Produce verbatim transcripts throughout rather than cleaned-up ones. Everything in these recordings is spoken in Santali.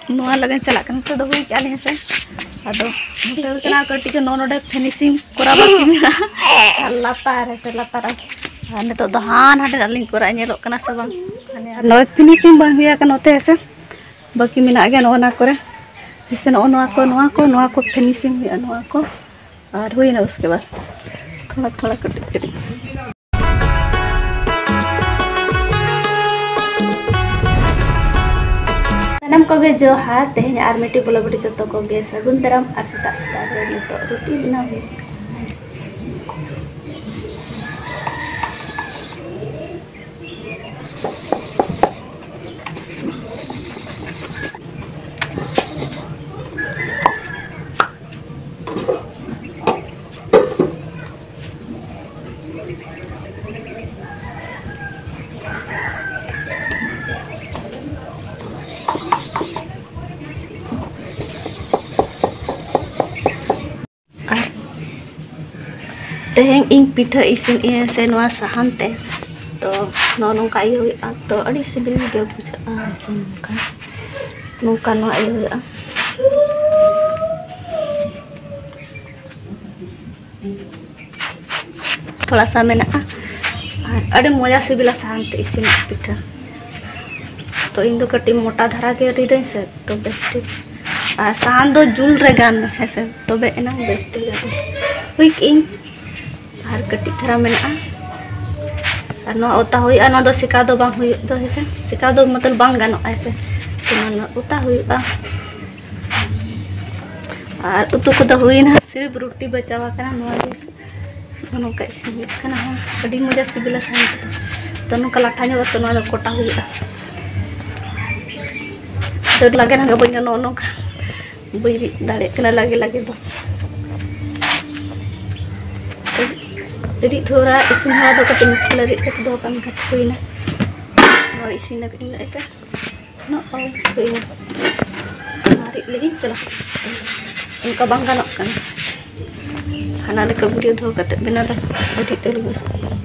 ᱱᱚᱣᱟ ᱞᱟᱹᱜᱤᱫ ᱪᱟᱞᱟᱜ ᱠᱟᱱᱟ᱾ ᱱᱤᱛᱚᱜ ᱫᱚ ᱦᱩᱭ ᱠᱮᱜᱼᱟ ᱞᱮ ᱦᱮᱸ ᱥᱮ᱾ ᱟᱫᱚ ᱱᱚᱛᱮ ᱦᱩᱭ ᱠᱟᱱᱟ ᱠᱟᱹᱴᱤᱡ ᱜᱮ, ᱱᱚᱜᱼᱚ ᱱᱚᱰᱮ finishing ᱠᱚᱨᱟᱣ ᱵᱟᱹᱠᱤ ᱢᱮᱱᱟᱜᱼᱟ᱾ ᱟᱨ ᱞᱟᱛᱟᱨ ᱨᱮ ᱥᱮ ᱞᱟᱛᱟᱨ ᱨᱮ᱾ ᱟᱨ ᱱᱤᱛᱚᱜ ᱫᱚ ᱦᱟᱱ ᱦᱟᱸᱰᱮ ᱱᱟᱜ ᱞᱤᱧ ᱠᱚᱨᱟᱣ, ᱧᱮᱞᱚᱜ ᱠᱟᱱᱟ ᱥᱮ ᱵᱟᱝ? ᱦᱟᱱᱮ ᱟᱨ ᱱᱚᱜᱼᱚᱭ finishing ᱵᱟᱝ ᱦᱩᱭ ᱟᱠᱟᱱᱟ ᱱᱚᱛᱮ ᱦᱮᱸ ᱥᱮ᱾ ᱵᱟᱹᱠᱤ ᱢᱮᱱᱟᱜ ᱜᱮᱭᱟ ᱱᱚᱜᱼᱚ ᱱᱚᱣᱟ ᱠᱚᱨᱮ᱾ ᱡᱮᱭᱥᱮ ᱱᱚᱜᱼᱚ ᱱᱚᱣᱟ ᱠᱚ, ᱱᱚᱣᱟ ᱠᱚ, ᱱᱚᱣᱟ ᱠᱚ finishing ᱦᱩᱭᱩᱜᱼᱟ, ᱱᱚᱣᱟ ᱠᱚ᱾ ᱟᱨ ᱦᱩᱭᱱᱟ ᱩᱥᱠᱮ ᱵᱟᱫ ᱛᱷᱚᱲᱟ ᱛᱷᱚᱲᱟ ᱠᱟᱹᱴᱤᱡ ᱠᱟᱹᱴᱤᱡ᱾ ᱥᱟᱱᱟᱢ ᱠᱚᱜᱮ ᱡᱚᱦᱟᱨ᱾ ᱛᱮᱦᱮᱧ ᱟᱨ ᱢᱤᱫᱴᱤᱡ vlog ᱨᱮ ᱡᱚᱛᱚ ᱠᱚᱜᱮ ᱥᱟᱹᱜᱩᱱ ᱫᱟᱨᱟᱢ᱾ ᱟᱨ ᱥᱮᱛᱟᱜ ᱥᱮᱛᱟᱜ ᱨᱮ ᱱᱤᱛᱚᱜ ᱨᱩᱴᱤ ᱵᱮᱱᱟᱣ ᱦᱩᱭᱩᱜ ᱠᱟᱱᱟ᱾ ᱟᱨ ᱛᱮᱦᱮᱧ ᱤᱧ ᱯᱤᱴᱷᱟᱹ ᱤᱥᱤᱱ ᱤᱭᱟᱹ ᱥᱮ ᱱᱚᱣᱟ ᱥᱟᱦᱟᱱ ᱛᱮ, ᱛᱚ ᱱᱚᱜᱼᱚ ᱱᱚᱝᱠᱟ ᱤᱭᱟᱹ ᱦᱩᱭᱩᱜᱼᱟ, ᱛᱚ ᱟᱹᱰᱤ ᱥᱤᱵᱤᱞ ᱜᱮ ᱵᱩᱡᱷᱟᱹᱜᱼᱟ ᱤᱥᱤᱱ ᱞᱮᱠᱷᱟᱱ᱾ ᱱᱚᱝᱠᱟ ᱱᱚᱣᱟ ᱤᱭᱟᱹ ᱦᱩᱭᱩᱜᱼᱟ᱾ ᱛᱷᱚᱲᱟ ᱥᱟ ᱢᱮᱱᱟᱜᱼᱟ᱾ ᱟᱨ ᱟᱹᱰᱤ ᱢᱚᱡᱟ ᱥᱤᱵᱤᱞᱟ ᱥᱟᱦᱟᱱ ᱛᱮ ᱤᱥᱤᱱᱟᱜ ᱯᱤᱴᱷᱟᱹ᱾ ᱛᱚ ᱤᱧ ᱫᱚ ᱠᱟᱹᱴᱤᱡ ᱢᱚᱴᱟ ᱫᱷᱟᱨᱟ ᱜᱮ ᱨᱤᱫᱟᱹᱧ ᱥᱮ, ᱛᱚ ᱵᱮᱥ ᱴᱷᱤᱠ᱾ ᱟᱨ ᱥᱟᱦᱟᱱ ᱫᱚ ᱡᱩᱞ ᱨᱮ ᱜᱟᱱ ᱢᱮ ᱦᱮᱸ ᱥᱮ, ᱛᱚᱵᱮ ᱮᱱᱟᱝ ᱵᱮᱥ ᱴᱷᱤᱠ ᱜᱟᱱᱚᱜᱼᱟ᱾ ᱦᱩᱭ ᱠᱮᱜ ᱤᱧ᱾ ᱟᱨ ᱠᱟᱹᱴᱤᱡ ᱫᱷᱟᱨᱟ ᱢᱮᱱᱟᱜᱼᱟ᱾ ᱟᱨ ᱱᱚᱣᱟ ᱚᱛᱟ ᱦᱩᱭᱩᱜᱼᱟ, ᱱᱚᱣᱟ ᱫᱚ ᱥᱮᱠᱟᱣ ᱫᱚ ᱵᱟᱝ ᱦᱩᱭᱩᱜ ᱫᱚ ᱦᱮᱸ ᱥᱮ, ᱥᱮᱠᱟᱣ ᱫᱚ ᱢᱚᱛᱞᱚᱵ ᱵᱟᱝ ᱜᱟᱱᱚᱜᱼᱟ ᱦᱮᱸ ᱥᱮ, ᱛᱚ ᱱᱚᱣᱟ ᱚᱛᱟ ᱦᱩᱭᱩᱜᱼᱟ᱾ ᱟᱨ ᱩᱛᱩ ᱠᱚᱫᱚ ᱦᱩᱭᱱᱟ, ᱥᱤᱨᱯ ᱨᱩᱴᱤ ᱵᱟᱪᱟᱣ ᱟᱠᱟᱱᱟ, ᱱᱚᱣᱟ ᱜᱮ ᱱᱚᱝᱠᱟ ᱤᱥᱤᱱ ᱦᱩᱭᱩᱜ ᱠᱟᱱᱟ᱾ ᱟᱹᱰᱤ ᱢᱚᱡᱟ ᱥᱤᱵᱤᱞᱟ ᱥᱟᱦᱟᱱ ᱛᱮᱫᱚ᱾ ᱛᱚ ᱱᱚᱝᱠᱟ ᱞᱟᱴᱷᱟ ᱧᱚᱜ ᱠᱟᱛᱮ ᱱᱚᱣᱟ ᱫᱚ ᱠᱚᱴᱟ ᱦᱩᱭᱩᱜᱼᱟ᱾ ᱛᱚ ᱞᱟᱜᱮ ᱱᱟᱜ ᱵᱟᱹᱧ ᱜᱟᱱᱚᱜᱼᱟ ᱱᱚᱝᱠᱟ, ᱵᱟᱹᱧ ᱨᱤᱫ ᱫᱟᱲᱮᱭᱟᱜ ᱠᱟᱱᱟ ᱞᱟᱜᱮ ᱞᱟᱜᱮ ᱫᱚ᱾ ᱨᱤᱫ ᱛᱷᱚᱲᱟ ᱤᱥᱤᱱ ᱦᱚᱲ ᱫᱚ ᱠᱟᱹᱴᱤᱡ ᱢᱩᱥᱠᱤᱞ, ᱨᱤᱫ ᱠᱟᱛᱮ ᱫᱚᱦᱚ ᱠᱟᱜ ᱢᱮ ᱠᱷᱟᱱ ᱦᱩᱭᱱᱟ᱾ ᱱᱚᱣᱟ ᱤᱥᱤᱱ ᱠᱟᱹᱴᱤᱡ ᱤᱥᱤᱱ ᱱᱚᱜᱼᱚᱭ ᱦᱩᱭᱱᱟ᱾ ᱢᱟᱨᱤᱪ ᱞᱟᱹᱜᱤᱫ ᱪᱚᱞᱚ, ᱚᱱᱠᱟ ᱵᱟᱝ ᱜᱟᱱᱚᱜ ᱠᱟᱱᱟ᱾ ᱦᱟᱱᱟ ᱞᱮᱠᱟ video ᱫᱚᱦᱚ ᱠᱟᱛᱮ ᱵᱮᱱᱟᱣ ᱫᱚ ᱟᱹᱰᱤ ᱩᱛᱟᱹᱨ ᱵᱩᱡᱷᱟᱹᱜ ᱠᱟᱱᱟ᱾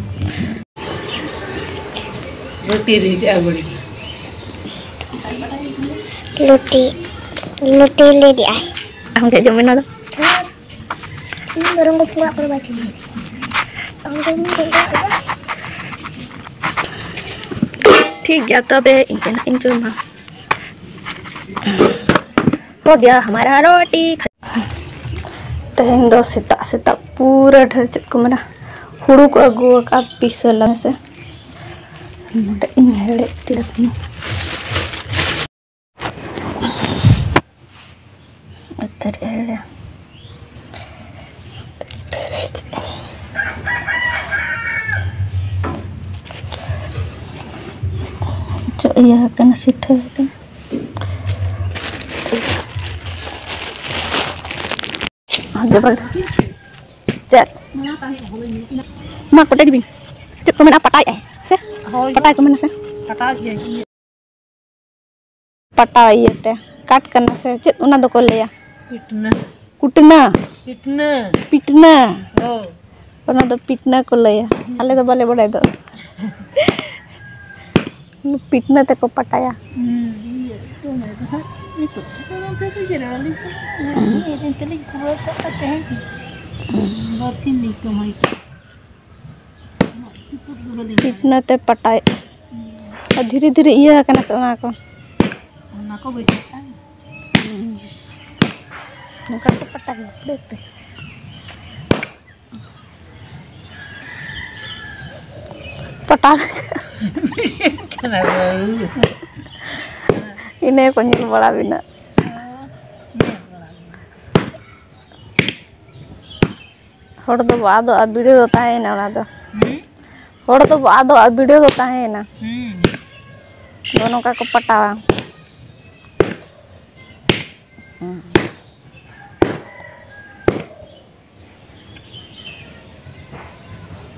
ᱨᱩᱴᱤ ᱨᱤᱫ ᱟᱹᱜᱩ᱾ ᱞᱩᱴᱤ, ᱞᱩᱴᱤ ᱞᱟᱹᱭ ᱠᱮᱜᱼᱟᱭ᱾ ᱟᱢ ᱜᱮ ᱡᱚᱢ ᱢᱮ ᱱᱚᱣᱟ ᱫᱚ᱾ ᱤᱧ ᱵᱚᱨᱚᱝ ᱜᱚᱯᱚ ᱚᱲᱟᱜ ᱠᱚᱨᱮ ᱵᱟᱭ ᱛᱟᱦᱮᱱᱟ᱾ ᱟᱢ ᱫᱚ ᱤᱧ ᱜᱚᱜᱚ ᱚᱲᱟᱜ ᱨᱮ᱾ ᱴᱷᱤᱠ ᱜᱮᱭᱟ, ᱛᱚᱵᱮ ᱤᱧ ᱪᱟᱞᱟᱜ ᱤᱧ ᱡᱚᱢᱟ᱾ ᱦᱳ ᱜᱮᱭᱟ ᱦᱟᱢᱟᱨᱟ ᱨᱳᱴᱤ᱾ ᱛᱮᱦᱮᱧ ᱫᱚ ᱥᱮᱛᱟᱜ ᱥᱮᱛᱟᱜ ᱯᱩᱨᱟᱹ ᱰᱷᱮᱨ ᱪᱮᱫ ᱠᱚ ᱢᱮᱱᱟ, ᱦᱩᱲᱩ ᱠᱚ ᱟᱹᱜᱩ ᱟᱠᱟᱫᱼᱟ, ᱯᱤᱥᱟᱹ ᱞᱟᱝ ᱥᱮ᱾ ᱱᱚᱰᱮ ᱤᱧ ᱦᱮᱲᱦᱮᱫ ᱛᱤ ᱨᱮ᱾ ᱩᱛᱟᱹᱨ ᱮᱲᱮ᱾ ᱪᱚ ᱤᱭᱟᱹ ᱟᱠᱟᱱᱟ, ᱥᱤᱴᱷᱟᱹ ᱟᱠᱟᱱᱟ᱾ ᱡᱚᱵᱚᱨ᱾ ᱪᱮᱫ? ᱢᱟ ᱠᱚᱴᱮᱡ ᱵᱤᱱ᱾ ᱪᱮᱫ ᱠᱚ ᱢᱮᱱᱟ? ᱯᱟᱴᱟᱭᱮᱫ ᱟᱭ ᱥᱮ? ᱦᱳᱭ᱾ ᱯᱟᱴᱟᱭ ᱠᱚ ᱢᱮᱱᱟ ᱥᱮ? ᱯᱟᱴᱟᱭᱮᱫ ᱜᱮᱭᱟᱭ᱾ ᱯᱟᱴᱟᱣ ᱤᱭᱟᱹᱛᱮ ᱠᱟᱴ ᱠᱟᱱᱟ ᱥᱮ ᱪᱮᱫ ᱚᱱᱟ ᱫᱚᱠᱚ ᱞᱟᱹᱭᱟ? ᱯᱤᱴᱱᱟᱹ᱾ ᱠᱩᱴᱱᱟᱹ? ᱯᱤᱴᱱᱟᱹ᱾ ᱯᱤᱴᱱᱟᱹ? ᱦᱳᱭ᱾ ᱚᱱᱟ ᱫᱚ ᱯᱤᱴᱱᱟᱹ ᱠᱚ ᱞᱟᱹᱭᱟ, ᱟᱞᱮ ᱫᱚ ᱵᱟᱞᱮ ᱵᱟᱲᱟᱭ ᱫᱚ᱾ ᱯᱤᱴᱱᱟᱹ ᱛᱮᱠᱚ ᱯᱟᱴᱟᱭᱟ᱾ ᱦᱩᱸ, ᱤᱭᱟᱹ, ᱫᱚᱢᱮ ᱫᱚ ᱦᱟᱸᱜ ᱱᱤᱛᱚᱜ ᱫᱚ ᱱᱚᱛᱮ ᱫᱚ ᱡᱮᱨᱮᱲ ᱟᱹᱞᱤᱧ ᱠᱟᱱᱟ᱾ ᱦᱮᱸ, ᱮᱱᱛᱮ ᱞᱤᱧ ᱠᱩᱲᱟᱹᱣ ᱠᱟᱜ ᱛᱮᱦᱮᱧ ᱵᱟᱨᱥᱤᱧ ᱞᱤᱧ ᱠᱟᱹᱢᱦᱟᱹᱭ ᱠᱮᱫᱟ᱾ ᱯᱤᱴᱱᱟᱹ ᱛᱮ ᱯᱟᱴᱟᱭ᱾ ᱟᱨ ᱫᱷᱤᱨᱮ ᱫᱷᱤᱨᱮ ᱤᱭᱟᱹ ᱟᱠᱟᱱᱟ ᱥᱮ ᱚᱱᱟ ᱠᱚ? ᱚᱱᱟ ᱠᱚ ᱵᱟᱹᱭᱥᱟᱹᱜᱼᱟ᱾ ᱦᱩᱸ᱾ ᱱᱚᱝᱠᱟ ᱠᱚ ᱯᱟᱴᱟᱭᱟ, ᱵᱟᱹᱭ ᱛᱮ᱾ ᱯᱟᱴᱟᱣ᱾ ᱠᱟᱱᱟ ᱵᱟᱹᱵᱩ᱾ ᱤᱱᱟᱹ ᱠᱚ ᱧᱮᱞ ᱵᱟᱲᱟ ᱵᱤᱱᱟ᱾ ᱦᱮᱸ, ᱧᱮᱞ ᱵᱟᱲᱟ ᱵᱤᱱᱟ᱾ ᱦᱚᱲ ᱫᱚᱵᱚ ᱟᱫᱚᱜᱼᱟ, ᱵᱤᱰᱟᱹᱣ ᱫᱚ ᱛᱟᱦᱮᱸᱭᱮᱱᱟ ᱚᱱᱟ ᱫᱚ᱾ ᱦᱩᱸ? ᱦᱚᱲ ᱫᱚᱵᱚ ᱟᱫᱚᱜᱼᱟ, ᱵᱤᱰᱟᱹᱣ ᱫᱚ ᱛᱟᱦᱮᱸᱭᱮᱱᱟ᱾ ᱦᱩᱸ᱾ ᱱᱚᱜᱼᱚ ᱱᱚᱝᱠᱟ ᱠᱚ ᱯᱟᱴᱟᱣᱟ᱾ ᱦᱩᱸ᱾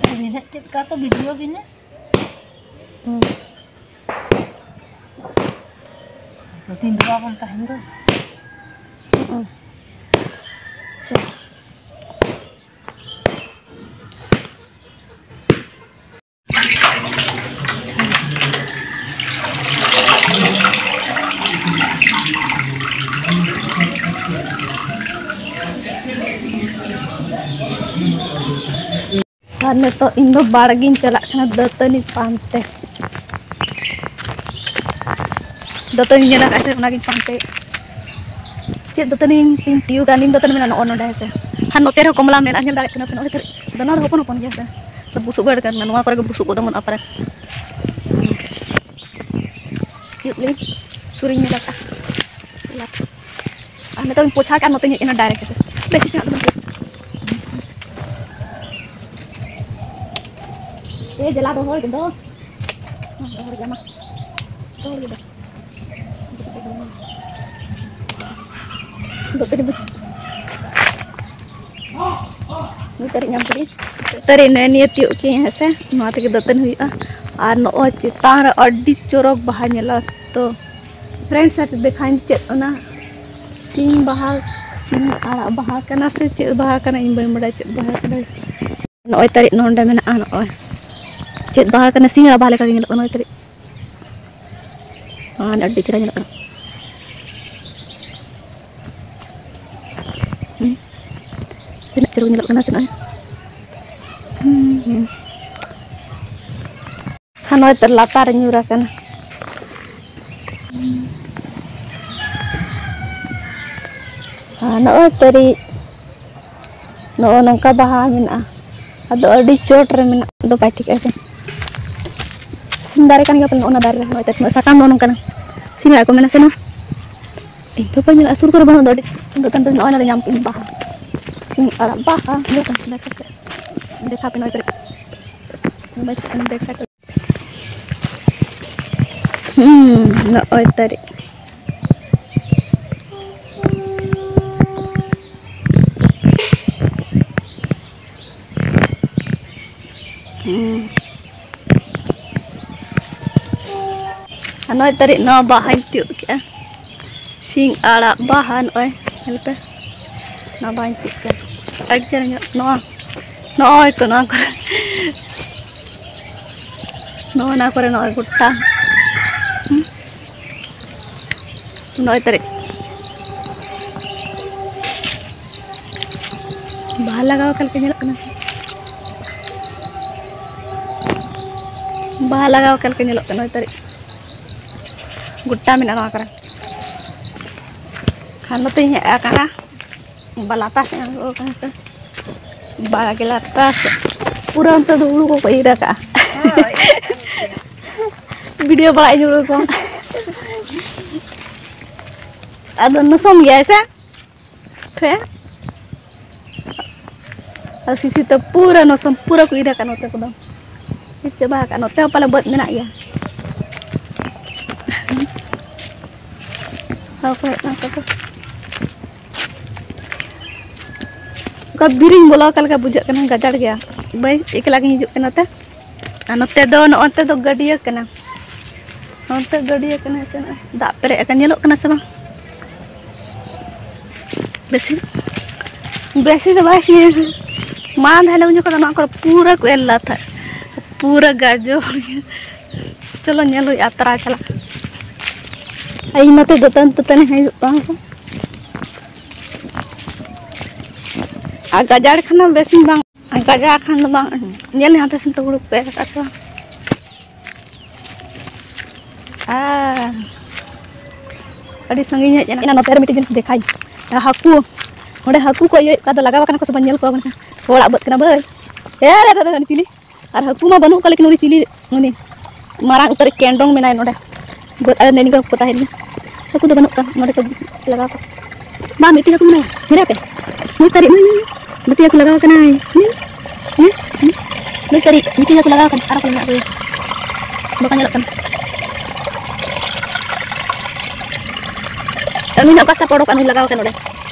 ᱟᱹᱵᱤᱱ ᱦᱟᱸᱜ ᱪᱮᱫ ᱞᱮᱠᱟ ᱠᱚ ᱵᱤᱰᱤᱭᱳ ᱵᱤᱱᱟ? ᱦᱩᱸ᱾ ᱛᱚ ᱛᱤᱱ ᱫᱚ ᱵᱟᱵᱚᱱ ᱛᱟᱦᱮᱱ ᱫᱚ᱾ ᱦᱩᱸ᱾ ᱟᱪᱪᱷᱟ᱾ ᱱᱤᱛᱚᱜ ᱤᱧ ᱫᱚ ᱵᱟᱲᱜᱮᱧ ᱪᱟᱞᱟᱜ ᱠᱟᱱᱟ ᱫᱟᱹᱛᱟᱹᱱᱤ ᱯᱟᱱᱛᱮ᱾ ᱫᱟᱹᱛᱟᱹᱱᱤ ᱧᱮᱞ ᱟᱠᱟᱫ ᱥᱮ, ᱚᱱᱟᱜᱤᱧ ᱯᱟᱱᱛᱮ᱾ ᱪᱮᱫ ᱫᱟᱹᱛᱟᱹᱱᱤ ᱛᱤᱧ ᱛᱤᱭᱩᱜᱟ? ᱱᱤᱢ ᱫᱟᱹᱛᱟᱹᱱᱤ ᱢᱮᱱᱟᱜᱼᱟ ᱱᱚᱜᱼᱚ ᱱᱚᱰᱮ, ᱦᱮᱸ ᱥᱮ᱾ ᱟᱨ ᱱᱚᱛᱮ ᱨᱮᱦᱚᱸ ᱠᱚᱢᱞᱟ ᱢᱮᱱᱟᱜᱼᱟ, ᱧᱮᱞ ᱫᱟᱲᱮᱭᱟᱜ ᱠᱟᱱᱟ ᱯᱮ, ᱱᱚᱜᱼᱚᱭ ᱛᱟᱹᱨᱤᱡ ᱫᱚ ᱱᱚᱣᱟ ᱫᱚ ᱦᱚᱯᱚᱱ ᱦᱚᱯᱚᱱ ᱜᱮᱭᱟ ᱥᱮ, ᱵᱩᱥᱩᱵ ᱵᱟᱹᱲ ᱠᱟᱱᱟ, ᱱᱚᱣᱟ ᱠᱚᱨᱮ ᱜᱮ ᱵᱩᱥᱩᱵ ᱠᱚ ᱚᱢᱚᱱᱚᱜᱼᱟ ᱯᱟᱨᱟ᱾ ᱛᱤᱭᱩᱜ ᱞᱮ ᱥᱩᱨᱤᱧ ᱧᱮᱞ ᱟᱠᱟᱫᱼᱟ᱾ ᱟᱨ ᱱᱤᱛᱚᱜ ᱤᱧ ᱯᱳᱪᱷᱟ ᱠᱟᱜᱼᱟ, ᱱᱚᱛᱮᱧ ᱦᱮᱡ ᱮᱱᱟ direct ᱛᱮ᱾ ᱵᱮᱥ ᱤᱥᱤᱱ ᱟᱫᱚ ᱵᱟᱹᱧ ᱮ ᱡᱮᱞᱟ ᱫᱚ ᱦᱚᱲ ᱜᱮ ᱫᱚ᱾ ᱦᱚᱲ ᱜᱮ ᱢᱟ᱾ ᱦᱚᱲ ᱜᱮ ᱫᱚ᱾ ᱫᱚ ᱛᱮᱨᱮ ᱵᱩᱡᱷᱟᱹᱣ᱾ ᱱᱤᱛᱚᱜ ᱧᱟᱢ ᱠᱮᱫᱟᱹᱧ᱾ ᱛᱟᱹᱨᱤ ᱱᱮᱜᱼᱮ ᱱᱤᱭᱟᱹ ᱛᱤᱭᱳᱜ ᱠᱮᱜᱼᱟᱹᱧ ᱦᱮᱸ ᱥᱮ, ᱱᱚᱣᱟ ᱛᱮᱜᱮ ᱫᱟᱹᱛᱟᱹᱱᱤ ᱦᱩᱭᱩᱜᱼᱟ᱾ ᱟᱨ ᱱᱚᱜᱼᱚᱭ ᱪᱮᱛᱟᱱ ᱨᱮ ᱟᱹᱰᱤ ᱪᱚᱨᱚᱠ ᱵᱟᱦᱟ ᱧᱮᱞᱚᱜᱼᱟ᱾ ᱛᱚ friends, ᱟᱨ ᱫᱮᱠᱷᱟᱧ ᱪᱮᱫ ᱚᱱᱟ ᱥᱤᱧ ᱵᱟᱦᱟ, ᱥᱤᱧ ᱟᱲᱟᱜ ᱵᱟᱦᱟ ᱠᱟᱱᱟ ᱥᱮ ᱪᱮᱫ ᱵᱟᱦᱟ ᱠᱟᱱᱟ, ᱤᱧ ᱵᱟᱹᱧ ᱵᱟᱰᱟᱭᱟ ᱪᱮᱫ ᱵᱟᱦᱟ ᱠᱟᱱᱟ᱾ ᱱᱚᱜᱼᱚᱭ ᱛᱟᱹᱨᱤ ᱱᱚᱰᱮ ᱢᱮᱱᱟᱜᱼᱟ, ᱱᱚᱜᱼᱚᱭ ᱪᱮᱫ ᱵᱟᱦᱟ ᱠᱟᱱᱟ, ᱥᱤᱧ ᱟᱲᱟᱜ ᱵᱟᱦᱟ ᱞᱮᱠᱟ ᱜᱮ ᱧᱮᱞᱚᱜ ᱠᱟᱱᱟ ᱱᱚᱜᱼᱚᱭ ᱛᱟᱹᱨᱤ᱾ ᱟᱨ ᱟᱹᱰᱤ ᱪᱮᱦᱨᱟ ᱧᱮᱞᱚᱜ ᱠᱟᱱᱟ᱾ ᱦᱩᱸ᱾ ᱛᱤᱱᱟᱹᱜ ᱪᱚᱨᱚᱠ ᱧᱮᱞᱚᱜ ᱠᱟᱱᱟ ᱥᱮ ᱱᱚᱜᱼᱚᱭ᱾ ᱦᱩᱸ, ᱦᱩᱸ᱾ ᱟᱨ ᱱᱚᱜᱼᱚᱭ ᱛᱚ ᱞᱟᱛᱟᱨ ᱨᱮ ᱧᱩᱨ ᱟᱠᱟᱱᱟ᱾ ᱟᱨ ᱱᱚᱜᱼᱚᱭ ᱛᱟᱹᱨᱤ ᱱᱚᱜᱼᱚ ᱱᱚᱝᱠᱟ ᱵᱟᱦᱟ ᱢᱮᱱᱟᱜᱼᱟ᱾ ᱟᱫᱚ ᱟᱹᱰᱤ ᱪᱚᱴ ᱨᱮ ᱢᱮᱱᱟᱜ ᱫᱚ ᱵᱟᱭ ᱴᱷᱤᱠᱟᱹᱜᱼᱟ ᱥᱮ᱾ ᱥᱤᱢ ᱫᱟᱨᱮ ᱠᱟᱱ ᱜᱮᱭᱟ ᱯᱟᱞᱮ ᱱᱚᱜᱼᱚ ᱱᱟ ᱫᱟᱨᱮ ᱨᱮ, ᱱᱚᱜᱼᱚᱭ ᱛᱟᱹᱨᱤ ᱥᱟᱠᱟᱢ ᱱᱚᱜᱼᱚ ᱱᱚᱝᱠᱟᱱᱟ᱾ ᱥᱤᱢ ᱟᱲᱟᱜ ᱠᱚ ᱢᱮᱱᱟ ᱥᱮ ᱱᱚᱣᱟ? ᱤᱧ ᱫᱚ ᱵᱟᱹᱧ ᱧᱮᱞᱟ, ᱥᱩᱨ ᱠᱚᱨᱮ ᱵᱟᱹᱱᱩᱜ ᱫᱚ, ᱟᱹᱰᱤ ᱫᱚ ᱛᱟᱭᱚᱢ ᱨᱮ ᱱᱚᱜᱼᱚᱭ ᱱᱚᱰᱮ ᱧᱟᱢ ᱠᱮᱫ ᱵᱟᱦᱟ᱾ ᱥᱤᱧ ᱟᱲᱟᱜ ᱵᱟᱦᱟ, ᱧᱮᱞ ᱠᱟᱱᱟ, ᱫᱮᱠᱷᱟ ᱯᱮ, ᱱᱚᱜᱼᱚᱭ ᱛᱟᱹᱨᱤ᱾ ᱢᱳᱵᱟᱭᱤᱞ ᱛᱮ ᱫᱮᱠᱷᱟ ᱯᱮ᱾ ᱦᱩᱸ, ᱱᱚᱜᱼᱚᱭ ᱛᱟᱹᱨᱤ᱾ ᱦᱩᱸ᱾ ᱟᱨ ᱱᱚᱜᱼᱚᱭ ᱛᱟᱹᱨᱤ ᱱᱚᱣᱟ ᱵᱟᱦᱟᱧ ᱛᱤᱭᱳᱜ ᱠᱮᱜᱼᱟ᱾ ᱥᱤᱧ ᱟᱲᱟᱜ ᱵᱟᱦᱟ ᱱᱚᱜᱼᱚᱭ, ᱧᱮᱞ ᱯᱮ᱾ ᱱᱚᱣᱟ ᱵᱟᱦᱟᱧ ᱛᱤᱭᱳᱜ ᱠᱮᱜᱼᱟ᱾ ᱟᱹᱰᱤ ᱪᱮᱦᱨᱟ ᱧᱮᱞᱚᱜ, ᱱᱚᱣᱟ, ᱱᱚᱜᱼᱚᱭ ᱛᱚ ᱱᱚᱣᱟ ᱠᱚᱨᱮ᱾ ᱱᱚᱜᱼᱚ ᱱᱚᱣᱟ ᱠᱚᱨᱮ ᱱᱚᱜᱼᱚᱭ ᱜᱚᱴᱟ᱾ ᱦᱩᱸ᱾ ᱱᱚᱜᱼᱚᱭ ᱛᱟᱹᱨᱤ᱾ ᱵᱟᱦᱟ ᱞᱟᱜᱟᱣ ᱟᱠᱟᱱ ᱞᱮᱠᱟ ᱧᱮᱞᱚᱜ ᱠᱟᱱᱟ ᱥᱮ? ᱵᱟᱦᱟ ᱞᱟᱜᱟᱣ ᱟᱠᱟᱱ ᱞᱮᱠᱟ ᱧᱮᱞᱚᱜ ᱠᱟᱱᱟ ᱱᱚᱜᱼᱚᱭ ᱛᱟᱹᱨᱤᱡ᱾ ᱜᱚᱴᱟ ᱢᱮᱱᱟᱜᱼᱟ ᱱᱚᱣᱟ ᱠᱚᱨᱮ᱾ ᱟᱨ ᱱᱚᱛᱮᱧ ᱦᱮᱡ ᱟᱠᱟᱱᱟ ᱵᱟᱞᱟᱛᱟ ᱥᱮᱫ, ᱟᱬᱜᱚ ᱟᱠᱟᱱᱟ ᱛᱚ᱾ ᱵᱟᱲᱜᱮ ᱞᱟᱛᱟᱨ ᱥᱮᱫ ᱯᱩᱨᱟᱹ ᱚᱱᱛᱮ ᱫᱚ ᱦᱩᱲᱩ ᱠᱚᱠᱚ ᱤᱨ ᱟᱠᱟᱜᱼᱟ᱾ ᱵᱷᱤᱰᱤᱭᱳ ᱵᱟᱲᱟᱭ ᱦᱩᱲᱩ ᱠᱚ᱾ ᱟᱫᱚ ᱱᱚᱥᱚᱢ ᱜᱮᱭᱟᱭ ᱥᱮ? ᱯᱮ᱾ ᱟᱨ ᱥᱤᱥᱤ ᱛᱮ ᱯᱩᱨᱟᱹ ᱱᱚᱥᱚᱢ, ᱯᱩᱨᱟᱹ ᱠᱚ ᱤᱨ ᱟᱠᱟᱫ ᱱᱚᱛᱮ ᱠᱚᱫᱚ᱾ ᱤᱨ ᱪᱟᱵᱟ ᱟᱠᱟᱫ᱾ ᱱᱚᱛᱮ ᱦᱚᱸ ᱯᱟᱞᱮ ᱵᱟᱹᱫᱽ ᱢᱮᱱᱟᱜ ᱜᱮᱭᱟ᱾ ᱦᱚᱲ ᱠᱚ ᱦᱮᱡ ᱠᱟᱱᱟ ᱠᱚ᱾ ᱚᱱᱠᱟ ᱵᱤᱨᱤᱧ ᱵᱚᱞᱚ ᱟᱠᱟᱱ ᱞᱮᱠᱟ ᱵᱩᱡᱷᱟᱹᱜ ᱠᱟᱱᱟ, ᱜᱟᱡᱟᱲ ᱜᱮᱭᱟ᱾ ᱵᱟᱹᱧ, ᱮᱠᱞᱟ ᱜᱤᱧ ᱦᱤᱡᱩᱜ ᱠᱟᱱᱟ ᱛᱮ᱾ ᱟᱨ ᱱᱚᱛᱮ ᱫᱚ, ᱱᱚᱜᱼᱚ ᱱᱚᱛᱮ ᱫᱚ ᱜᱟᱹᱰᱭᱟᱹ ᱠᱟᱱᱟ᱾ ᱱᱚᱛᱮ ᱜᱟᱹᱰᱭᱟᱹ ᱠᱟᱱᱟ ᱥᱮ, ᱱᱚᱜᱼᱚᱭ ᱫᱟᱜ ᱯᱮᱨᱮᱡ ᱟᱠᱟᱱ, ᱧᱮᱞᱚᱜ ᱠᱟᱱᱟ ᱥᱮ ᱵᱟᱝ? ᱵᱮᱥᱤ, ᱵᱮᱥᱤ ᱫᱚ ᱵᱟᱭ ᱥᱤᱭᱟ᱾ ᱢᱟᱲᱟᱝ ᱫᱷᱟᱣ ᱞᱮ ᱩᱱ ᱡᱚᱠᱷᱚᱱ ᱫᱚ ᱱᱚᱣᱟ ᱠᱚᱨᱮ ᱯᱩᱨᱟᱹ ᱠᱚ ᱮᱨ ᱞᱟᱛᱟᱨ, ᱯᱩᱨᱟᱹ ᱜᱟᱡᱚᱨ᱾ ᱪᱚᱞᱚ ᱧᱮᱞ ᱦᱩᱭᱩᱜᱼᱟ, ᱛᱟᱨᱟ ᱪᱟᱞᱟᱜ᱾ ᱟᱨ ᱤᱧ ᱢᱟᱛᱚ ᱫᱟᱹᱛᱟᱹᱱ ᱫᱟᱹᱛᱟᱹᱱᱤ ᱦᱩᱭᱩᱜ ᱛᱟᱢᱟ᱾ ᱟᱨ ᱜᱟᱡᱟᱲ ᱠᱷᱟᱱ ᱫᱚ ᱵᱮᱥᱤ ᱵᱟᱝ, ᱜᱟᱡᱟᱲ ᱠᱷᱟᱱ ᱫᱚ ᱵᱟᱝ᱾ ᱧᱮᱞ ᱢᱮ ᱦᱟᱱᱛᱮ ᱥᱮᱱ ᱛᱚ ᱦᱩᱲᱩ ᱠᱚ ᱮᱨ ᱟᱠᱟᱫ ᱠᱚᱣᱟ᱾ ᱟᱨ ᱟᱹᱰᱤ ᱥᱟᱺᱜᱤᱧ ᱦᱮᱡ ᱮᱱᱟ᱾ ᱱᱚᱛᱮ ᱨᱮ ᱢᱤᱫᱴᱮᱡ ᱡᱤᱱᱤᱥ ᱫᱮᱠᱷᱟᱭ, ᱦᱟᱹᱠᱩ, ᱚᱸᱰᱮ ᱦᱟᱹᱠᱩ ᱠᱚ ᱤᱭᱟᱹᱭᱮᱫ ᱠᱚᱣᱟ, ᱟᱫᱚ ᱞᱟᱜᱟᱣ ᱟᱠᱟᱱᱟ ᱠᱚ ᱥᱮ ᱵᱟᱝ, ᱧᱮᱞ ᱠᱚᱣᱟ ᱵᱚᱱ᱾ ᱦᱚᱲᱟᱜ ᱵᱟᱹᱫᱽ ᱠᱟᱱᱟ ᱵᱟᱹᱭ᱾ ᱮ ᱨᱮ ᱨᱮ ᱨᱮ, ᱪᱤᱞᱤ? ᱟᱨ ᱦᱟᱹᱠᱩ ᱢᱟ ᱵᱟᱹᱱᱩᱜ ᱠᱚᱣᱟ, ᱞᱮᱠᱤᱱ ᱩᱱᱤ ᱪᱤᱞᱤ, ᱩᱱᱤ ᱢᱟᱨᱟᱝ ᱩᱛᱟᱹᱨ ᱠᱮᱱᱰᱚᱝ ᱢᱮᱱᱟᱭ ᱱᱚᱰᱮ᱾ ᱵᱟᱹᱫᱽ ᱟᱨ ᱱᱮᱱᱤ ᱠᱚ ᱛᱟᱦᱮᱸ ᱞᱮᱱᱟ᱾ ᱦᱟᱹᱠᱩ ᱫᱚ ᱵᱟᱹᱱᱩᱜ ᱠᱚᱣᱟ, ᱱᱚᱰᱮ ᱠᱚ ᱞᱟᱜᱟᱣ ᱠᱚᱣᱟ᱾ ᱵᱟᱝ, ᱢᱤᱫᱴᱤᱡ ᱦᱟᱹᱠᱩ ᱢᱮᱱᱟᱭᱟ, ᱧᱮᱞᱮ ᱯᱮ᱾ ᱱᱩᱭ ᱛᱟᱹᱨᱤᱡ, ᱱᱩᱭ, ᱱᱩᱭ, ᱱᱩᱭ᱾ ᱢᱤᱫᱴᱤᱡ ᱦᱟᱹᱠᱩ ᱞᱟᱜᱟᱣ ᱠᱟᱱᱟᱭ᱾ ᱦᱩᱸ? ᱦᱩᱸ? ᱦᱩᱸ? ᱱᱩᱭ ᱛᱟᱹᱨᱤᱡ, ᱢᱤᱫᱴᱤᱡ ᱦᱟᱹᱠᱩ ᱞᱟᱜᱟᱣ ᱠᱟᱱᱟ, ᱟᱨᱚ ᱠᱚ ᱢᱮᱱᱟᱜ ᱠᱚᱜᱮᱭᱟ᱾ ᱵᱟᱠᱚ ᱧᱮᱞᱚᱜ ᱠᱟᱱᱟ᱾ ᱟᱨ ᱱᱩᱭ ᱦᱟᱸᱜ ᱚᱠᱟ ᱥᱮᱫ ᱠᱚ ᱚᱰᱚᱠ ᱠᱟᱜᱼᱟ, ᱱᱩᱭ ᱞᱟᱜᱟᱣ ᱠᱟᱱᱟ ᱱᱚᱰᱮ᱾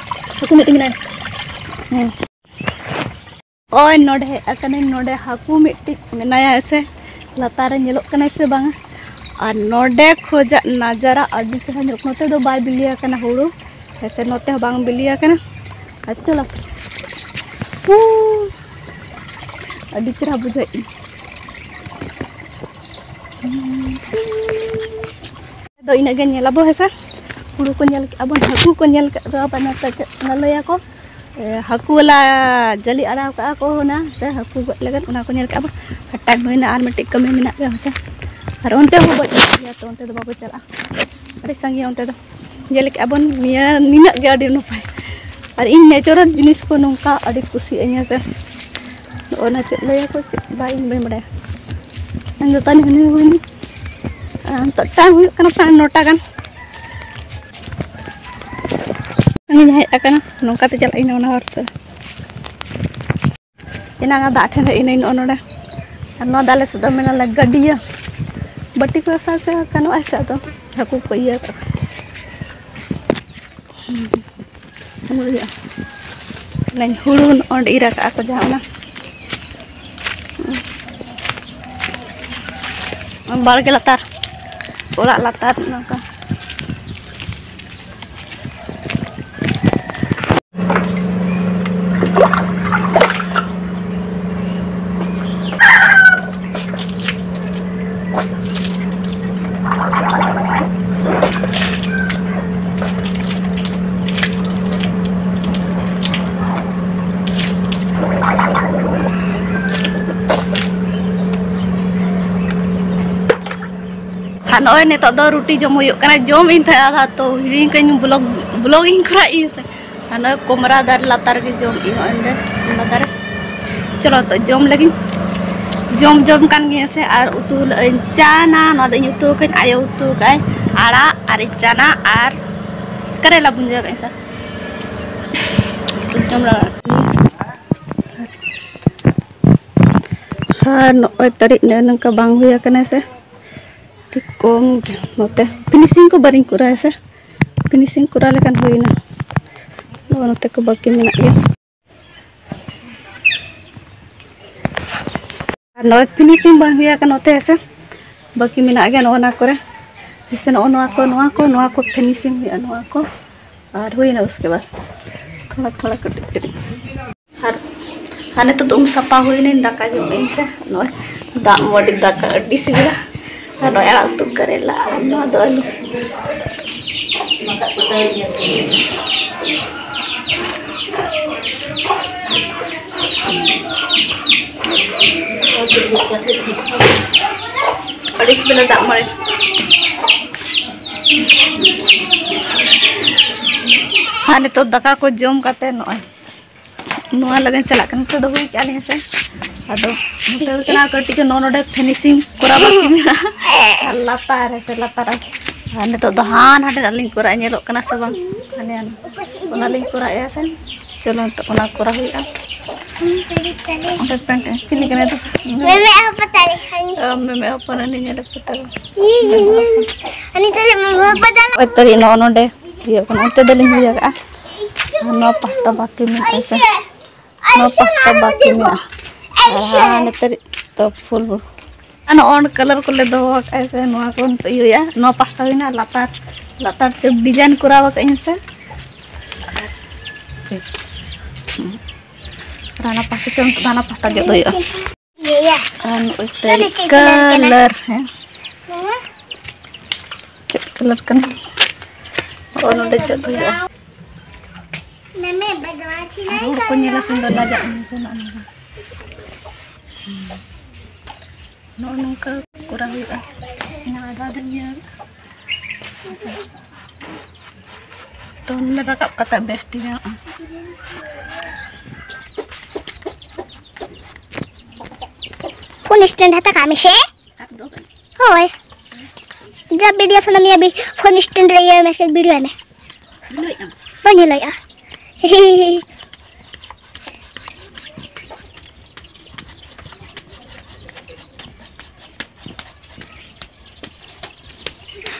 ᱦᱟᱹᱠᱩ ᱢᱤᱫᱴᱤᱡ ᱢᱮᱱᱟᱭᱟ᱾ ᱦᱮᱸ᱾ ᱳᱭ ᱱᱚᱰᱮ ᱦᱮᱡ ᱟᱠᱟᱱᱟᱹᱧ, ᱱᱚᱰᱮ ᱦᱟᱹᱠᱩ ᱢᱤᱫᱴᱤᱡ ᱢᱮᱱᱟᱭᱟ ᱥᱮ, ᱞᱟᱛᱟᱨ ᱨᱮ ᱧᱮᱞᱚᱜ ᱠᱟᱱᱟᱭ ᱥᱮ ᱵᱟᱝᱟ? ᱟᱨ ᱱᱚᱰᱮ ᱠᱷᱚᱡᱟᱜ ᱱᱟᱡᱟᱨᱟ ᱟᱹᱰᱤ ᱪᱮᱦᱨᱟ ᱧᱮᱞᱚᱜ, ᱱᱚᱛᱮ ᱫᱚ ᱵᱟᱭ ᱵᱤᱞᱤ ᱟᱠᱟᱱᱟ ᱦᱩᱲᱩ, ᱦᱮᱸ ᱥᱮ, ᱱᱚᱛᱮ ᱦᱚᱸ ᱵᱟᱝ ᱵᱤᱞᱤ ᱟᱠᱟᱱᱟ᱾ ᱟᱨ ᱪᱚᱞᱚ, ᱦᱩ, ᱟᱹᱰᱤ ᱪᱮᱦᱨᱟ ᱵᱩᱡᱷᱟᱹᱜ ᱠᱟᱱᱟ᱾ ᱫᱚ ᱤᱱᱟᱹᱜ ᱜᱮ ᱧᱮᱞ ᱟᱵᱚ, ᱦᱮᱸ ᱥᱮ, ᱦᱩᱲᱩ ᱠᱚ ᱧᱮᱞ ᱠᱮᱫ ᱟᱵᱚᱱ, ᱦᱟᱹᱠᱩ ᱠᱚ ᱧᱮᱞ ᱠᱮᱫ ᱠᱚᱣᱟ ᱵᱚᱱ, ᱱᱚᱛᱮ ᱪᱮᱫ ᱞᱟᱹᱞᱟᱹᱭᱟᱠᱚ, ᱦᱟᱹᱠᱩ ᱵᱟᱞᱟ ᱡᱟᱹᱞᱤ ᱟᱲᱟᱣ ᱠᱟᱜᱼᱟ ᱠᱚ ᱦᱩᱱᱟ, ᱥᱮ ᱦᱟᱹᱠᱩ ᱜᱚᱡ ᱞᱟᱹᱜᱤᱫ, ᱚᱱᱟ ᱠᱚ ᱧᱮᱞ ᱠᱟᱜᱼᱟ ᱵᱚ᱾ ᱟᱨ ᱴᱟᱭᱤᱢ ᱦᱩᱭᱱᱟ, ᱟᱨ ᱢᱤᱫᱴᱤᱡ ᱠᱟᱹᱢᱤ ᱢᱮᱱᱟᱜ ᱜᱮᱭᱟ ᱦᱟᱱᱛᱮ᱾ ᱟᱨ ᱚᱱᱛᱮ ᱦᱚᱸ ᱜᱚᱡ ᱢᱮᱱᱟᱜ ᱜᱮᱭᱟ, ᱛᱚ ᱚᱱᱛᱮ ᱫᱚ ᱵᱟᱵᱚ ᱪᱟᱞᱟᱜᱼᱟ᱾ ᱟᱹᱰᱤ ᱥᱟᱺᱜᱤᱧᱟ ᱚᱱᱛᱮ ᱫᱚ᱾ ᱧᱮᱞ ᱠᱮᱜᱼᱟ ᱵᱚᱱ, ᱱᱤᱭᱟᱹ ᱱᱤᱱᱟᱹᱜ ᱜᱮ ᱟᱹᱰᱤ ᱱᱟᱯᱟᱭ᱾ ᱟᱨ ᱤᱧ ᱱᱮᱪᱟᱨᱟᱞ ᱡᱤᱱᱤᱥ ᱠᱚ ᱱᱚᱝᱠᱟ ᱟᱹᱰᱤ ᱠᱩᱥᱤᱭᱟᱜ ᱟᱹᱧ ᱦᱮᱸ ᱥᱮ᱾ ᱚᱱᱟ ᱪᱮᱫ ᱞᱟᱹᱭᱟᱠᱚ ᱪᱮᱫ ᱵᱟᱝ, ᱤᱧ ᱵᱟᱹᱧ ᱵᱟᱲᱟᱭᱟ᱾ ᱤᱧ ᱫᱚ ᱛᱟᱦᱞᱮ ᱦᱟᱹᱱᱤ ᱦᱚᱸ ᱵᱟᱹᱧ, ᱟᱨ ᱱᱤᱛᱚᱜ ᱴᱟᱭᱤᱢ ᱦᱩᱭᱩᱜ ᱠᱟᱱᱟ ᱯᱨᱟᱭ ᱱᱚᱴᱟ ᱜᱟᱱ᱾ ᱤᱧ ᱦᱮᱡ ᱟᱠᱟᱱᱟ, ᱱᱚᱝᱠᱟ ᱛᱮ ᱪᱟᱞᱟᱜ ᱤᱧ ᱚᱱᱟ ᱦᱚᱨ ᱛᱮ᱾ ᱮᱱᱟᱝ ᱫᱟᱜ ᱴᱷᱮᱱ ᱦᱮᱡ ᱮᱱᱟᱹᱧ ᱱᱚᱜᱼᱚ ᱱᱚᱰᱮ᱾ ᱟᱨ ᱱᱚᱣᱟ ᱫᱚ ᱟᱞᱮ ᱥᱮᱫ ᱫᱚ ᱢᱮᱱᱟ ᱞᱮ ᱜᱟᱹᱰᱭᱟᱹ᱾ ᱵᱟᱹᱴᱤ ᱠᱚ ᱥᱟᱶ ᱥᱮ ᱜᱟᱱᱚᱜᱼᱟ ᱥᱮ, ᱟᱫᱚ ᱦᱟᱹᱠᱩ ᱠᱚ ᱤᱭᱟᱹ ᱠᱟᱜᱼᱟ᱾ ᱦᱩᱭᱩᱜᱼᱟ᱾ ᱚᱱᱟᱧ ᱦᱩᱲᱩ ᱱᱚᱸᱰᱮ ᱤᱨ ᱟᱠᱟᱜᱼᱟ ᱠᱚ ᱡᱟᱦᱟᱸ ᱚᱱᱟ ᱵᱟᱲᱜᱮ ᱞᱟᱛᱟᱨ, ᱚᱲᱟᱜ ᱞᱟᱛᱟᱨ ᱱᱚᱝᱠᱟ᱾ ᱟᱨ ᱱᱚᱜᱼᱚᱭ ᱱᱤᱛᱚᱜ ᱫᱚ ᱨᱩᱴᱤ ᱡᱚᱢ ᱦᱩᱭᱩᱜ ᱠᱟᱱᱟ᱾ ᱡᱚᱢ ᱤᱧ ᱛᱟᱦᱮᱸᱫ ᱟᱫᱷᱟ, ᱛᱚ ᱦᱤᱲᱤᱧ ᱠᱟᱹᱧ, ᱵᱞᱚᱜ, ᱵᱞᱚᱜ ᱤᱧ ᱠᱚᱨᱟᱣ ᱤᱧ ᱥᱮ᱾ ᱟᱨ ᱱᱚᱜᱼᱚᱭ ᱠᱚᱢᱨᱟ ᱫᱟᱨᱮ ᱞᱟᱛᱟᱨ ᱨᱮᱜᱮ ᱡᱚᱢ ᱤᱧ ᱱᱚᱜᱼᱚᱭ ᱱᱚᱸᱰᱮ, ᱠᱚᱢᱨᱟ ᱫᱟᱨᱮ᱾ ᱪᱚᱞᱚ ᱛᱚ ᱡᱚᱢ ᱞᱟᱹᱜᱤᱫ, ᱡᱚᱢ ᱡᱚᱢ ᱠᱟᱱ ᱜᱤᱭᱟᱹᱧ ᱥᱮ᱾ ᱟᱨ ᱩᱛᱩ ᱞᱟᱜ ᱟᱹᱧ ᱪᱟᱱᱟ, ᱱᱚᱣᱟ ᱫᱚ ᱤᱧ ᱩᱛᱩ ᱟᱠᱟᱫᱟᱹᱧ, ᱟᱭᱳ ᱩᱛᱩ ᱟᱠᱟᱫᱟᱭ ᱟᱲᱟᱜ ᱟᱨ ᱪᱟᱱᱟ ᱟᱨ ᱠᱟᱨᱮᱞᱟ ᱵᱷᱩᱸᱡᱟᱹ ᱟᱠᱟᱫᱟᱹᱧ ᱥᱮ᱾ ᱩᱛᱩ ᱡᱚᱢ ᱞᱟᱜᱟᱜ ᱟᱨ ᱱᱚᱜᱼᱚᱭ ᱛᱟᱹᱨᱤᱡ ᱱᱚᱜᱼᱚᱭ ᱱᱚᱝᱠᱟ ᱵᱟᱝ ᱦᱩᱭ ᱟᱠᱟᱱᱟ ᱥᱮ, ᱟᱹᱰᱤ ᱠᱚᱢ ᱜᱮ ᱱᱚᱛᱮ᱾ ᱯᱷᱤᱱᱤᱥᱤᱝ ᱠᱚ ᱵᱟᱹᱞᱤᱧ ᱠᱚᱨᱟᱣᱟ ᱥᱮ, ᱯᱷᱤᱱᱤᱥᱤᱝ ᱠᱚᱨᱟᱣ ᱞᱮᱠᱷᱟᱱ ᱦᱩᱭᱱᱟ᱾ ᱱᱚᱜᱼᱚ ᱱᱚᱛᱮ ᱠᱚ ᱵᱟᱹᱠᱤ ᱢᱮᱱᱟᱜ ᱜᱮᱭᱟ᱾ ᱟᱨ ᱱᱚᱜᱼᱚᱭ ᱯᱷᱤᱱᱤᱥᱤᱝ ᱵᱟᱝ ᱦᱩᱭ ᱟᱠᱟᱱᱟ ᱱᱚᱛᱮ ᱦᱮᱸ ᱥᱮ, ᱵᱟᱹᱠᱤ ᱢᱮᱱᱟᱜ ᱜᱮᱭᱟ ᱱᱚᱜᱼᱚ ᱱᱚᱣᱟ ᱠᱚᱨᱮ᱾ ᱡᱮᱭᱥᱮ ᱱᱚᱜᱼᱚ ᱱᱚᱣᱟ ᱠᱚ, ᱱᱚᱣᱟ ᱠᱚ, ᱱᱚᱣᱟ ᱠᱚ ᱯᱷᱤᱱᱤᱥᱤᱝ ᱦᱩᱭᱩᱜᱼᱟ, ᱱᱚᱣᱟ ᱠᱚ᱾ ᱟᱨ ᱦᱩᱭᱱᱟ ᱩᱥᱠᱮ ᱵᱟᱫ ᱛᱷᱚᱲᱟ ᱛᱷᱚᱲᱟ ᱠᱟᱹᱴᱤᱡ ᱠᱟᱹᱴᱤᱡ᱾ ᱟᱨ, ᱟᱨ ᱱᱤᱛᱚᱜ ᱫᱚ ᱩᱢ ᱥᱟᱯᱷᱟ ᱦᱩᱭᱱᱟᱹᱧ, ᱫᱟᱠᱟ ᱡᱚᱢ ᱟᱹᱧ ᱥᱮ᱾ ᱱᱚᱜᱼᱚᱭ ᱫᱟᱜ ᱢᱟᱹᱰᱤ ᱫᱟᱠᱟ ᱟᱹᱰᱤ ᱥᱤᱵᱤᱞᱟ᱾ ᱟᱨ ᱱᱚᱜᱼᱚᱭ ᱟᱲᱟᱜ ᱩᱛᱩ ᱠᱟᱨᱮᱞᱟ, ᱟᱨ ᱱᱚᱣᱟ ᱫᱚ ᱟᱹᱞᱩ᱾ ᱟᱹᱰᱤ ᱥᱤᱵᱤᱞᱟ ᱫᱟᱜ ᱢᱟᱹᱲᱤ᱾ ᱟᱨ ᱱᱤᱛᱚᱜ ᱫᱟᱠᱟ ᱠᱚ ᱡᱚᱢ ᱠᱟᱛᱮ ᱱᱚᱜᱼᱚᱭ ᱱᱚᱣᱟ ᱞᱟᱹᱜᱤᱫ ᱪᱟᱞᱟᱜ ᱠᱟᱱᱟ᱾ ᱱᱤᱛᱚᱜ ᱫᱚ ᱦᱩᱭ ᱠᱮᱜᱼᱟ ᱞᱤᱧ ᱦᱮᱸᱥᱮ᱾ ᱟᱫᱚ ᱱᱚᱛᱮ ᱦᱩᱭ ᱠᱟᱱᱟ ᱠᱟᱹᱴᱤᱡ ᱱᱚᱜᱼᱚ ᱱᱚᱰᱮ finishing ᱠᱚᱨᱟᱣ ᱵᱟᱹᱠᱤ ᱢᱮᱱᱟᱜᱼᱟ᱾ ᱟᱨ ᱞᱟᱛᱟᱨ ᱦᱮᱸᱥᱮ, ᱞᱟᱛᱟᱨ ᱨᱮ᱾ ᱟᱨ ᱱᱤᱛᱚᱜ ᱫᱚ ᱦᱟᱱᱟ ᱦᱟᱸᱰᱮ ᱱᱟᱜ ᱞᱤᱧ ᱠᱚᱨᱟᱣ, ᱧᱮᱞᱚᱜ ᱠᱟᱱᱟ ᱥᱮ ᱵᱟᱝ? ᱦᱟᱸᱰᱮ ᱦᱟᱸᱰᱮ᱾ ᱚᱱᱟ ᱞᱤᱧ ᱠᱚᱨᱟᱣᱮᱜᱼᱟ ᱥᱮ᱾ ᱪᱚᱞᱚ ᱱᱤᱛᱚᱜ ᱚᱱᱟ ᱠᱚᱨᱟᱣ ᱦᱩᱭᱩᱜᱼᱟ᱾ ᱚᱸᱰᱮ ᱯᱮᱱᱴ ᱪᱤᱞᱤ ᱠᱟᱱᱟᱭ ᱫᱚ? ᱢᱮᱢᱮ ᱦᱚᱯᱚᱱ ᱛᱟᱞᱮ᱾ ᱚ, ᱢᱮᱢᱮ ᱦᱚᱯᱚᱱ ᱩᱱᱤ ᱧᱮᱞᱮ ᱯᱮ ᱛᱟᱞᱮ᱾ ᱩᱱᱤ ᱛᱟᱞᱮ ᱢᱮᱢᱮ ᱦᱚᱯᱚᱱ ᱛᱟᱞᱮ᱾ ᱳᱭ ᱛᱟᱹᱨᱤ ᱱᱚᱜᱼᱚ ᱱᱚᱰᱮ ᱦᱩᱭᱩᱜ ᱠᱟᱱᱟ, ᱚᱱᱛᱮ ᱫᱚᱞᱤᱧ ᱦᱩᱭ ᱟᱠᱟᱜᱼᱟ᱾ ᱟᱨ ᱱᱚᱣᱟ ᱯᱟᱥᱴᱟ ᱵᱟᱹᱠᱤ ᱢᱮᱱᱟᱜᱼᱟ ᱥᱮ? ᱱᱚᱣᱟ ᱯᱟᱥᱴᱟ ᱵᱟᱹᱠᱤ ᱢᱮᱱᱟᱜᱼᱟ᱾ ᱟᱨ ᱦᱟᱱᱮ ᱛᱟᱹᱨᱤ ᱛᱚ ᱯᱷᱩᱞ ᱵᱚ-, ᱟᱨ ᱱᱚᱜᱼᱚ ᱱᱚᱣᱟ colour ᱠᱚᱞᱮ ᱫᱚᱦᱚ ᱟᱠᱟᱫᱼᱟ ᱥᱮ, ᱱᱚᱣᱟ ᱠᱚ ᱱᱤᱛᱚᱜ ᱤᱭᱟᱹᱭᱟ᱾ ᱱᱚᱣᱟ ᱯᱟᱥᱴᱟ ᱦᱩᱭᱱᱟ, ᱞᱟᱛᱟᱨ, ᱞᱟᱛᱟᱨ ᱪᱚ design ᱠᱚᱨᱟᱣ ᱟᱠᱟᱫ ᱟᱹᱧ ᱥᱮ᱾ ᱟᱨ ᱦᱟᱱᱟ ᱯᱟᱥᱴᱟ ᱪᱚ, ᱦᱟᱱᱟ ᱯᱟᱥᱴᱟ ᱡᱚᱫ ᱦᱩᱭᱩᱜᱼᱟ᱾ ᱤᱭᱟᱹᱭᱟ᱾ ᱟᱨ ᱱᱚᱜᱼᱚᱭ ᱱᱚᱣᱟ ᱫᱚ ᱪᱮᱫ colour ᱠᱟᱱᱟ? Colour, ᱦᱮᱸ᱾ ᱱᱚᱣᱟ? ᱪᱮᱫ colour ᱠᱟᱱᱟ? ᱱᱚᱜᱼᱚ ᱱᱚᱰᱮ ᱪᱮᱫ ᱦᱩᱭᱩᱜᱼᱟ? ᱢᱮᱢᱮ ᱵᱟᱫᱢᱟᱥᱤ ᱟᱨ ᱦᱚᱲ ᱠᱚ ᱧᱮᱞᱟ ᱥᱮ ᱫᱚ ᱞᱟᱡᱟᱜ ᱟᱹᱧ ᱥᱮ ᱱᱚᱜᱼᱚ ᱱᱚᱝᱠᱟ᱾ ᱱᱚᱜᱼᱚ ᱱᱚᱝᱠᱟ ᱠᱚᱨᱟᱣ ᱦᱩᱭᱩᱜᱼᱟ᱾ ᱱᱚᱣᱟ ᱫᱚ ᱟᱫᱚ ᱤᱭᱟᱹ ᱛᱚ ᱱᱚᱰᱮ ᱨᱟᱠᱟᱵ ᱠᱟᱛᱮ ᱵᱮᱥ ᱴᱷᱤᱠ ᱜᱟᱱᱚᱜᱼᱟ᱾ Phone stand ᱦᱟᱛᱟᱣ ᱠᱟᱜ ᱢᱮᱥᱮ᱾ ᱦᱳᱭ᱾ ᱡᱟ video ᱥᱟᱱᱟ ᱢᱮᱭᱟ ᱵᱤ-, phone stand ᱨᱮ ᱤᱭᱟᱹ ᱢᱮᱥᱮ, video ᱢᱮ᱾ ᱵᱟᱹᱧ ᱧᱮᱞᱮᱜᱼᱟ᱾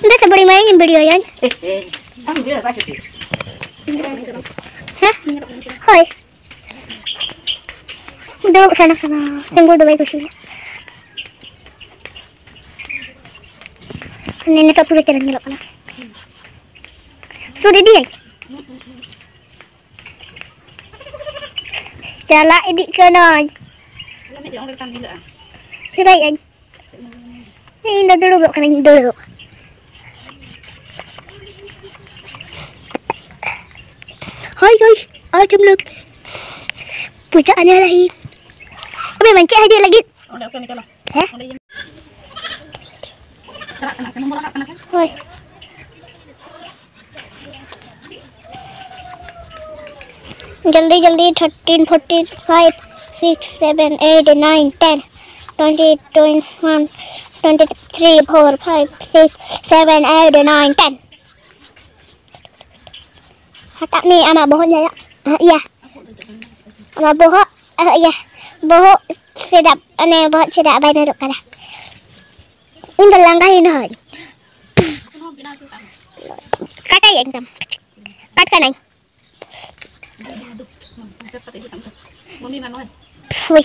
ᱫᱮᱥᱮ ᱵᱩᱲᱤ ᱢᱟ, ᱤᱧ video ᱭᱟᱹᱧ᱾ ᱦᱮᱸ? ᱦᱳᱭ᱾ ᱫᱩᱲᱩᱵ ᱥᱟᱱᱟ ᱠᱟᱱᱟ, ᱛᱤᱸᱜᱩ ᱫᱚ ᱵᱟᱭ ᱠᱩᱥᱤᱭᱟᱜᱼᱟ᱾ ᱱᱤᱛᱚᱜ ᱯᱩᱨᱟᱹ ᱪᱮᱦᱨᱟ ᱧᱮᱞᱚᱜ ᱠᱟᱱᱟ᱾ ᱥᱩᱨ ᱤᱫᱤᱭᱟᱹᱧ᱾ ᱪᱟᱞᱟᱜ ᱤᱫᱤᱜ ᱠᱟᱹᱱᱟᱹᱧ᱾ ᱯᱷᱤᱨᱟᱭ ᱟᱹᱧ᱾ ᱤᱧ ᱫᱚ ᱫᱩᱲᱩᱵᱚᱜ ᱠᱟᱹᱱᱟᱹᱧ, ᱫᱩᱲᱩᱵ᱾ ᱦᱳᱭ, ᱦᱳᱭ, ᱟᱡᱚᱢ ᱞᱟᱹᱜᱤᱫ᱾ ᱯᱩᱡᱟᱹ ᱟᱱᱮ ᱞᱟᱹᱜᱤᱫ᱾ ᱟᱵᱮ ᱢᱟᱱ ᱪᱮᱫ ᱦᱤᱡᱩᱜ ᱞᱟᱹᱜᱤᱫ? ᱚᱸᱰᱮ ᱚᱠᱚᱭ ᱢᱮᱴᱟᱞᱟ? ᱦᱮᱸ? ᱚᱸᱰᱮ ᱤᱭᱟᱹ ᱪᱟᱞᱟᱜ ᱠᱟᱱᱟ ᱥᱮ ᱱᱚᱢᱵᱚᱨ ᱨᱟᱠᱟᱵ ᱠᱟᱱᱟ ᱥᱮ? ᱦᱳᱭ᱾ ᱡᱚᱞᱫᱤ ᱡᱚᱞᱫᱤ, thirteen, fourteen, five, six, seven, eight, nine, ten, twenty, twenty-one, twenty-three, four, five, six, seven, eight, nine, ten. ᱦᱟᱴᱟᱜ ᱢᱮ ᱟᱢᱟᱜ ᱵᱚᱦᱚᱜ ᱧᱮᱞᱟ᱾ ᱤᱭᱟ᱾ ᱟᱢᱟᱜ ᱵᱚᱦᱚᱜ, ᱤᱭᱟ᱾ ᱵᱚᱦᱚᱜ ᱪᱮᱫᱟᱜ, ᱚᱱᱮ ᱵᱚᱦᱚᱜ ᱪᱮᱫᱟᱜ ᱵᱟᱭ ᱧᱮᱞᱚᱜ ᱠᱟᱱᱟ? ᱤᱧ ᱫᱚ ᱞᱟᱸᱜᱟ ᱭᱮᱱᱟᱹᱧ᱾ ᱠᱟᱴᱟᱭᱟᱹᱧ ᱮᱠᱫᱚᱢ᱾ ᱠᱟᱴ ᱠᱟᱹᱱᱟᱹᱧ᱾ ᱦᱩᱭ᱾